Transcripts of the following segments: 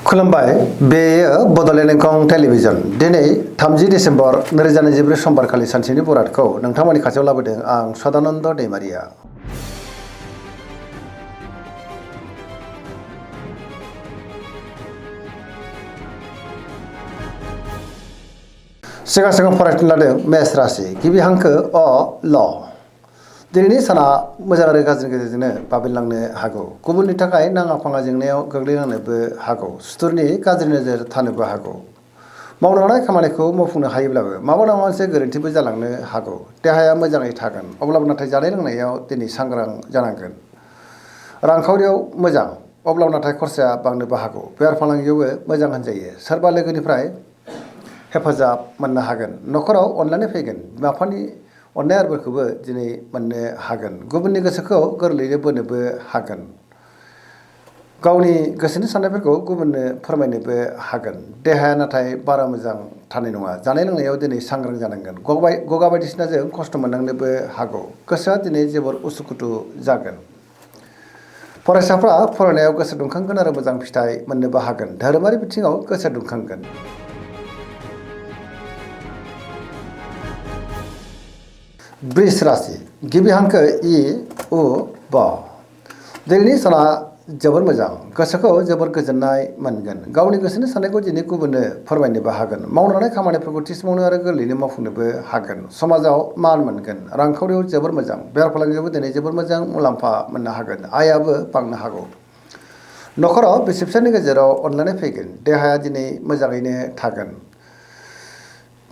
खुलुमबाय बेयो बड'लेण्ड इंखं टेलिभिजन दिनै 30 डिसेम्बर 2024 समबारखालि सानसेनि बरादखौ नोंथांमोननि खाथियाव लाबोदों आं सदानन्द दैमारिया। सिगां फरायनो लादों मेष राशि गिबि हांखो अ ल। दिनैनि साना मोजां आरो गाज्रिनि गेजेरजोंनो बाबेनलांनो हागौ। गुबुननि थाखाय नाङा फाङा जेंनायाव गोग्लैनांनोबो हागौ। सुथुरनि गाज्रि नोजोर थानोबो हागौ। मावनो हानाय खामानिखौ मावफुंनो हायोब्लाबो माबा नङा मोनसे गोरोन्थिबो जालांनो हागौ। देहाया मोजाङै थागोन अब्लाबो नाथाय जानाय लोंनायाव दिनै सांग्रां जानांगोन। रांखावरियाव मोजां अब्लाबो नाथाय खरसाया बांनोबो हागौ। बेफार फालांगियावबो मोजां होनजायो। सोरबा लोगोनिफ्राय हेफाजाब मोननो हागोन। न'खराव अनलायनाय फैगोन। बिमा बिफानि अननाय आरबोरखौबो दिनै मोननो हागोन। गुबुननि गोसोखौ गोरलैयैनो बोनोबो हागोन। गावनि गोसोनि साननायफोरखौ गुबुननो फोरमायनोबो हागोन। देहाया नाथाय बारा मोजां थानाय नङा। जानाय लोंनायाव दिनै सांग्रां जानांगोन। गगा बायदिसिनाजों खस्थ' मोननांनोबो हागौ। गोसोआ दिनै जोबोर उसुखुथु जागोन। फरायसाफ्रा फरायनायाव गोसो दुंखांगोन आरो मोजां फिथाइ मोननोबो हागोन। धोरोमारि बिथिङाव गोसो दुंखांगोन। वृष राशि गिबि हांखो इ उ ब। दिनैनि साना जोबोर मोजां। गोसोखौ जोबोर गोजोननाय मोनगोन। गावनि गोसोनि साननायखौ दिनै गुबुननो फोरमायनोबो हागोन। मावनो हानाय खामानिफोरखौ थि समावनो आरो गोरलैयैनो मावफुंनोबो हागोन। समाजाव मान मोनगोन। रांखावरियाव जोबोर मोजां। बेफार फालांगियावबो दिनै जोबोर मोजां मुलाम्फा मोननो हागोन। आयाबो बांनो हागौ। न'खराव बिसि फिसायनि गेजेराव अनलायनाय फैगोन। देहाया दिनै मोजाङैनो थागोन।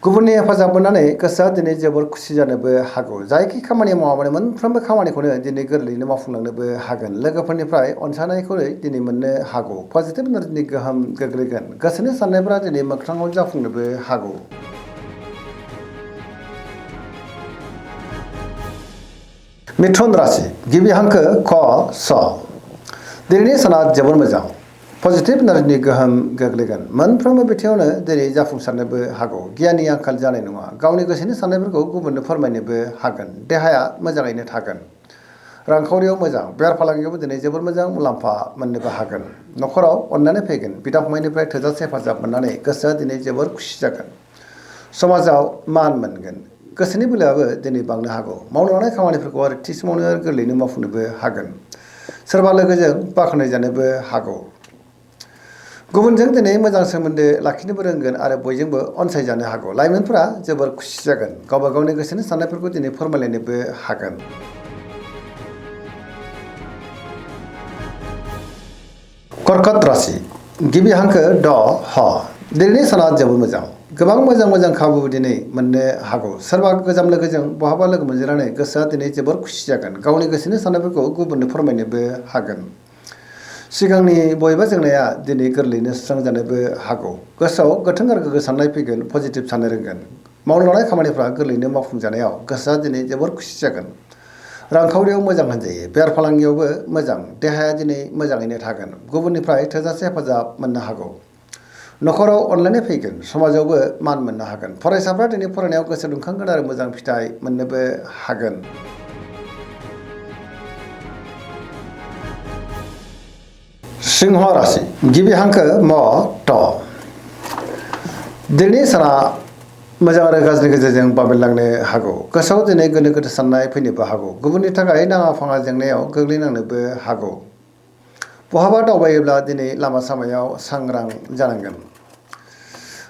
गुबुननि हेफाजाब मोननानै गोसोआ दिनै जोबोर खुसि जानोबो हागौ। जायखि खामानि मावा मानो मोनफ्रोमबो खामानिखौनो दिनै गोरलैयैनो मावफुंलांनोबो हागोन। लोगोफोरनिफ्राय अनसायनायखौ दिनै मोननो हागौ। पजिटिभ एनार्जिनि गोहोम गोग्लैगोन। गोसोनि साननायफोरा दिनै मोगथाङाव जाफुंनोबो हागौ। मिथुन राशि गिबि हांखो क स। दिनैनि साना जोबोर मोजां। पजिटिभ एनार्जिनि गोहोम गोग्लैगोन। मोनफ्रोमबो बिथिङावनो दिनै जाफुंसारनोबो हागौ। गियाननि आंखाल जानाय नङा। गावनि गोसोनि साननायफोरखौ गुबुननो फोरमायनोबो हागोन। देहाया मोजाङैनो थागोन। रांखावरियाव मोजां। बेफार फालांगियावबो दिनै जोबोर मोजां मुलाम्फा मोननोबो हागोन। न'खराव अननानै फैगोन। बिदा फंबायनिफ्राय थोजासे हेफाजाब मोननानै गोसोआ दिनै जोबोर खुसि जागोन। समाजाव मान मोनगोन। गोसोनि बोलोआबो दिनै बांनो हागौ। मावनो हानाय खामानिफोरखौ आरो थि समावनो गोरलैयैनो मावफुंनोबो हागोन। सोरबा लोगोजों बाख्नायजानोबो हागौ। गुबुनजों दिनै मोजां सोमोन्दो लाखिनोबो रोंगोन आरो बयजोंबो अनसायजानो हागौ। लाइमोनफोरा जोबोर खुसि जागोन। गावबा गावनि गोसोनि साननायफोरखौ दिनै फोरमायलायनोबो हागोन। कर्कट राशि गिबि हांखो ड ह। दिनैनि साना जोबोर मोजां। गोबां मोजां खाबु दिनै मोननो हागौ। सोरबा गोजाम लोगोजों बहाबा लोगो मोनज्लायनानै गोसोआ दिनै जोबोर खुसि जागोन। गावनि गोसोनि साननायफोरखौ गुबुननो फोरमायनोबो हागोन। सिगांनि बबेबा जेंनाया दिनै गोरलैयैनो सुस्रांजानोबो हागौ। गोसोआव गोथों आरो गोग्गो साननाय फैगोन। पजिटिभ साननो रोंगोन। मावनो लानाय खामानिफ्रा गोरलैयैनो मावफुंजानायाव गोसोआ दिनै जोबोर खुसि जागोन। रांखावरियाव मोजां होनजायो। बेफार फालांगियावबो मोजां। देहाया दिनै मोजाङैनो थागोन। गुबुननिफ्राय थोजासे हेफाजाब मोननो हागौ। न'खराव अनलायनाय फैगोन। समाजावबो मान मोननो हागोन। फरायसाफ्रा दिनै फरायनायाव गोसो दुंखांगोन आरो मोजां फिथाइ मोननोबो हागोन। सिंह राशि गिबि हांखो म ट। दिनैनि साना मोजां आरो गाज्रिनि गेजेरजों बाबेनलांनो हागौ। गोसोआव दिनै गोनो गोथो साननाय फैनोबो हागौ। गुबुननि थाखाय नाङा फाङा जेंनायाव गोग्लैनांनोबो हागौ। बहाबा दावबायोब्ला दिनै लामा सामायाव सांग्रां जानांगोन।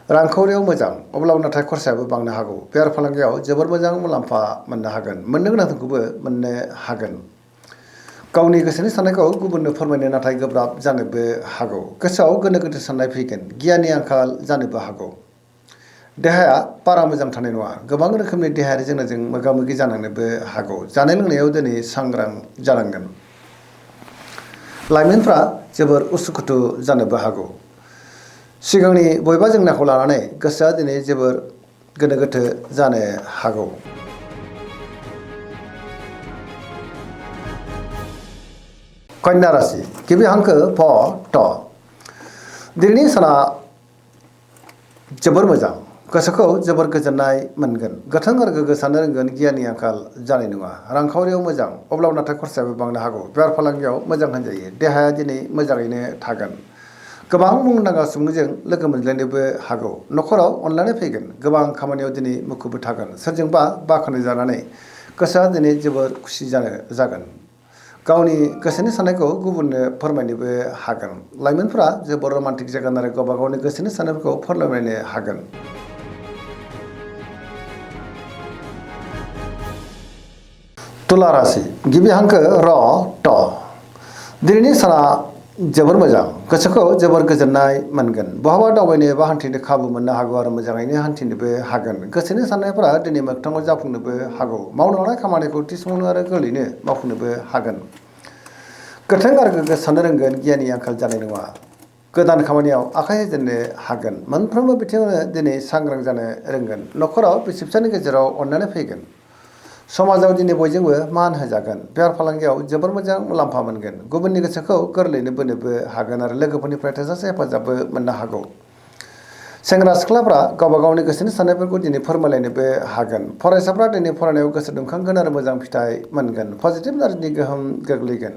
रांखावरियाव मोजां अब्लाबो नाथाय खरसायाबो बांनो हागौ। बेफार फालांगियाव जोबोर मोजां मुलाम्फा मोननो हागोन। मोननो गोनांखौबो मोननो हागोन। गावनि गोसोनि साननायखौ गुबुननो फोरमायनो नाथाय गोब्राब जानोबो हागौ। गोसोआव गोनो गोथो साननाय फैगोन। गियाननि आंखाल जानोबो हागौ। देहाया बारा मोजां थानाय नङा। गोबां रोखोमनि देहायारि जेंनाजों मोगा मोगि जानांनोबो हागौ। जानाय लोंनायाव दिनै सांग्रां जानांगोन। लाइमोनफ्रा जोबोर उसुखुथु जानोबो हागौ। सिगांनि बबेबा जेंनाखौ लानानै गोसोआ दिनै जोबोर गोनो गोथो जानो हागौ। कन्या राशि गिबि हांखो फ ट। दिनैनि साना जोबोर मोजां। गोसोखौ जोबोर गोजोननाय मोनगोन। गोथों आरो गोग्गो साननो रोंगोन। गियाननि आंखाल जानाय नङा। रांखावरियाव मोजां अब्लाबो नाथाय खरसायाबो बांनो हागौ। बेफार फालांगियाव मोजां होनजायो। देहाया दिनै मोजाङैनो थागोन। गोबां मुंदांखा सुबुंजों लोगो मोनज्लायनोबो हागौ। न'खराव अनलायनाय फैगोन। गोबां खामानियाव दिनै मुखुबबो थागोन। सोरजोंबा बाख्नाय जानानै गोसोआ दिनै जोबोर खुसि जागोन। गावनि गोसोनि साननायखौ गुबुननो फोरमायनोबो हागोन। लाइमोनफोरा जोबोर रमान्टिक जागोन आरो गावबा गावनि गोसोनि साननायफोरखौ फोरमायनो हागोन। तुला राशि गिबि हांखो र ट दिनैनि साना जोबोर मोजां। गोसोखौ जोबोर गोजोननाय मोनगोन। बहाबा दावबायनो एबा हान्थिनो खाबु मोननो हागौ आरो मोजाङैनो हान्थिनोबो हागोन। गोसोनि साननायफोरा दिनै मोगथाङाव जाफुंनोबो हागौ। मावनो लानाय खामानिखौ थि समावनो आरो गोरलैयैनो मावफुंनोबो हागोन। गोख्रों आरो गोग्गो साननो रोंगोन। गियाननि आंखाल जानाय नङा। गोदान खामानियाव आखाइ होजेननो हागोन। मोनफ्रोमबो बिथिङावनो दिनै सांग्रां जानो रोंगोन। न'खराव बिसि फिसायनि गेजेराव अननानै फैगोन। समाजाव दिनै बयजोंबो मान होजागोन। बेफार फालांगियाव जोबोर मोजां मुलाम्फा मोनगोन। गुबुननि गोसोखौ गोरलैयैनो बोनोबो हागोन आरो लोगोफोरनिफ्राय थोजासे हेफाजाबबो मोननो हागौ। सेंग्रा सिख्लाफ्रा गावबा गावनि गोसोनि साननायफोरखौ दिनै फोरमायलायनोबो हागोन। फरायसाफ्रा दिनै फरायनायाव गोसो दुंखांगोन आरो मोजां फिथाइ मोनगोन। पजिटिभ एनार्जिनि गोहोम गोग्लैगोन।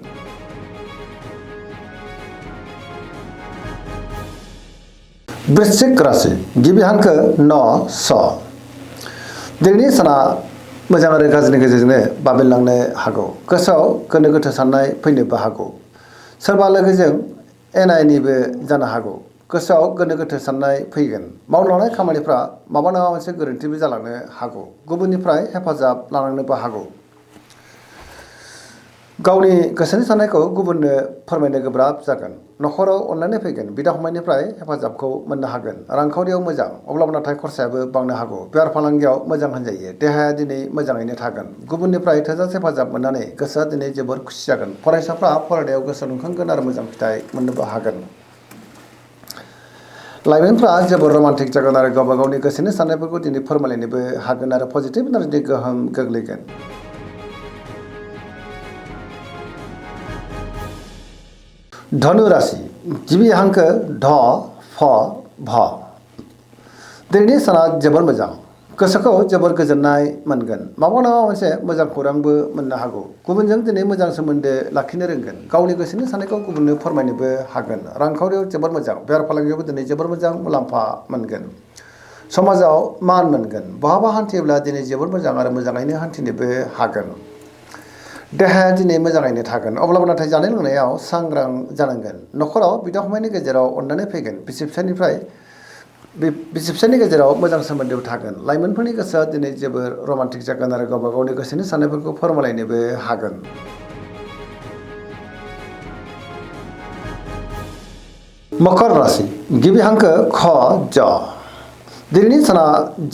वृश्चिक राशि गिबि हांखो न स दिनैनि साना मोजां आरो गाज्रिनि गेजेरजोंनो बाबेनलांनो हागौ। गोसोआव गोनो गोथो साननाय फैनोबो हागौ। सोरबा लोगोजों एना एनिबो जानो हागौ। गोसोआव गोनो गोथो साननाय फैगोन। मावनो लानाय खामानिफ्रा माबा नङा मोनसे गोरोन्थिबो जालांनो हागौ। गुबुननिफ्राय हेफाजाब लानांनोबो हागौ। गावनि गोसोनि साननायखौ गुबुननो फोरमायनो गोब्राब जागोन। न'खराव अनलायनाय फैगोन। बिदा फंबायनिफ्राय हेफाजाबखौ मोननो हागोन। रांखावरियाव मोजां, अब्लाबो नाथाय खरसायाबो बांनो हागौ। बेफार फालांगियाव मोजां होनजायो। देहाया दिनै मोजाङैनो थागोन। गुबुननिफ्राय थोजासे हेफाजाब मोननानै गोसोआ दिनै जोबोर खुसि जागोन। फरायसाफ्रा फरायनायाव गोसो दुंखांगोन आरो मोजां फिथाइ मोननोबो हागोन। लाइमोनफ्रा जोबोर रमान्टिक जागोन आरो गावबा गावनि गोसोनि साननायफोरखौ दिनै फोरमायलायनोबो हागोन आरो पजिटिभ एनार्जिनि गोहोम गोग्लैगोन। धनु राशि गिबि हांखो ध फ भ दिनैनि साना जोबोर मोजां। गोसोखौ जोबोर गोजोननाय मोनगोन। माबा नङा मोनसे मोजां खौरांबो मोननो हागौ। गुबुनजों दिनै मोजां सोमोन्दो लाखिनो रोंगोन। गावनि गोसोनि साननायखौ गुबुननो फोरमायनोबो हागोन। रांखावरियाव जोबोर मोजां। बेफार फालांगियावबो दिनै जोबोर मोजां मुलाम्फा मोनगोन। समाजाव मान मोनगोन। बहाबा हान्थियोब्ला दिनै जोबोर मोजां आरो मोजाङैनो हान्थिनोबो हागोन। देहाया दिनै मोजाङैनो थागोन। अब्लाबो नाथाय जानाय लोंनायाव सांग्रां जानांगोन। न'खराव बिदा फंबायनि गेजेराव अननानै फैगोन। बिसि फिसायनि गेजेराव मोजां सोमोन्दो थागोन। लाइमोनफोरनि गोसोआ दिनै जोबोर रमान्टिक जागोन आरो गावबा गावनि गोसोनि साननायफोरखौ फोरमायलायनोबो हागोन। मकर राशि गिबि हांखो ख ज दिनैनि साना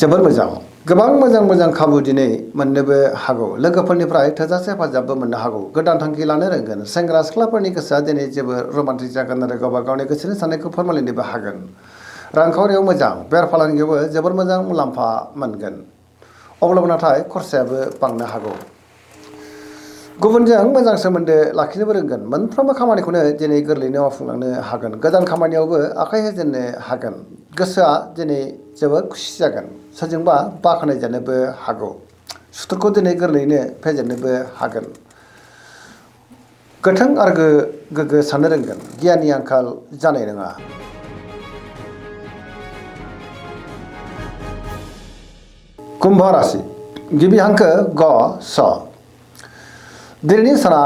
जोबोर मोजां। गोबां मोजां खाबु दिनै मोननोबो हागौ। लोगोफोरनिफ्राय थोजासे हेफाजाबबो मोननो हागौ। गोदान थांखि लानो रोंगोन। सेंग्रा सिख्लाफोरनि गोसोआ दिनै जोबोर रमान्टिक जागोन आरो गावबा गावनि गोसोनि साननायखौ फोरमायलायनोबो हागोन। रांखावरियाव मोजां। बेफार फालांगियावबो जोबोर मोजां मुलाम्फा मोनगोन। अब्लाबो नाथाय खरसायाबो बांनो हागौ। गुबुनजों मोजां सोमोन्दो लाखिनोबो रोंगोन। मोनफ्रोमबो खामानिखौनो दिनै गोरलैयैनो मावफुंलांनो हागोन। गोदान खामानियावबो आखाइ होजेननो हागोन। गोसोआ दिनै जोबोर खुसि जागोन। सोरजोंबा बाख्नाय जानोबो हागौ। सुथुरखौ दिनै गोरलैयैनो फेजेननोबो हागोन। गोथों आरो गोग्गो साननो रोंगोन। गियाननि आंखाल जानाय नङा। कुम्भ राशि गिबि हांखो ग स दिनैनि साना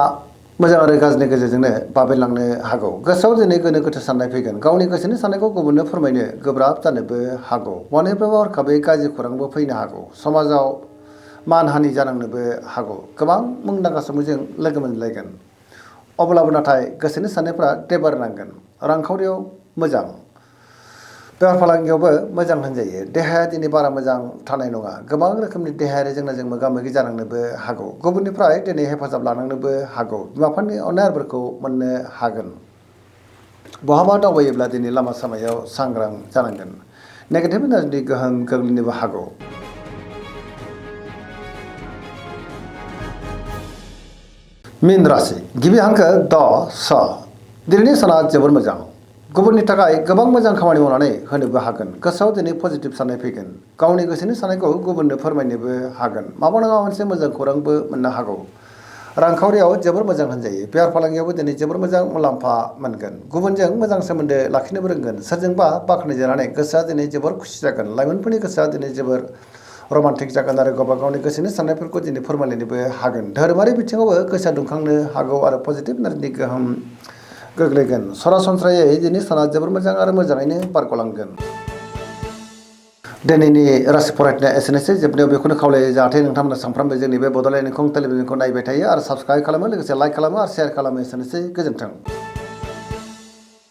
मोजां आरो गाज्रिनि गेजेरजोंनो बाबेनलांनो हागौ। गोसोआव दिनै गोनो गोथो साननाय फैगोन। गावनि गोसोनि साननायखौ गुबुननो फोरमायनो गोब्राब जानोबो हागौ। बबेनिफ्रायबा हरखाबै गाज्रि खौरांबो फैनो हागौ। समाजाव मानहानि जानांनोबो हागौ। गोबां मुंदांखा सुबुंजों लोगो मोनलायगोन। अब्लाबो नाथाय गोसोनि साननायफ्रा टेबार नांगोन। रांखावरियाव मोजां। बेफार फालांगियावबो मोजां होनजायो। देहाया दिनै बारा मोजां थानाय नङा। गोबां रोखोमनि देहायारि जेंनाजों मोगा मोगि जानांनोबो हागौ। गुबुननिफ्राय दिनै हेफाजाब लानांनोबो हागौ। बिमा बिफानि अननाय आदरखौ मोननो हागोन। बहाबा दावबायोब्ला दिनै लामा सामायाव सांग्रां जानांगोन। नेगेटिभ एनार्जिनि गोहोम गोग्लैनोबो हागौ। मीन राशि गिबि हांखो द स दिनैनि साना जोबोर मोजां। गुबुननि थाखाय गोबां मोजां खामानि मावनानै होनोबो हागोन। गोसोआव दिनै पजिटिभ साननाय फैगोन। गावनि गोसोनि साननायखौ गुबुननो फोरमायनोबो हागोन। माबा नङा मोनसे मोजां खौरांबो मोननो हागौ। रांखावरियाव जोबोर मोजां होनजायो बेफार फालांगियावबो दिनै जोबोर मोजां मुलाम्फा मोनगोन गुबुनजों मोजां सोमोन्दो लाखिनोबो रोंगोन सोरजोंबा बाख्नायजानानै गोसोआ दिनै जोबोर खुसि जागोन लाइमोनफोरनि गोसोआ दिनै जोबोर रमान्टिक जागोन आरो गावबा गावनि गोसोनि साननायफोरखौ दिनै फोरमायलायनोबो हागोन धोरोमारि बिथिङावबो गोसोआ दुंखांनो हागौ आरो पजिटिभ एनार्जिनि गोहोम गोग्लैगोन सरासनस्रायै दिनै साना जोबोर मोजां आरो मोजाङैनो बारग'लांगोन दिनैनि राशि फरायनाया एसेनोसै जोबनायाव बेखौनो खावलायो जाहाथे नोंथांमोना सानफ्रोमबो जोंनि बे बड'लेण्ड इंखं टेलिभिजनखौ नायबाय थायो आरो साबस्क्राइब खालामो लोगोसे लाइक खालामो आरो शेयार खालामो एसेनोसै गोजोन्थों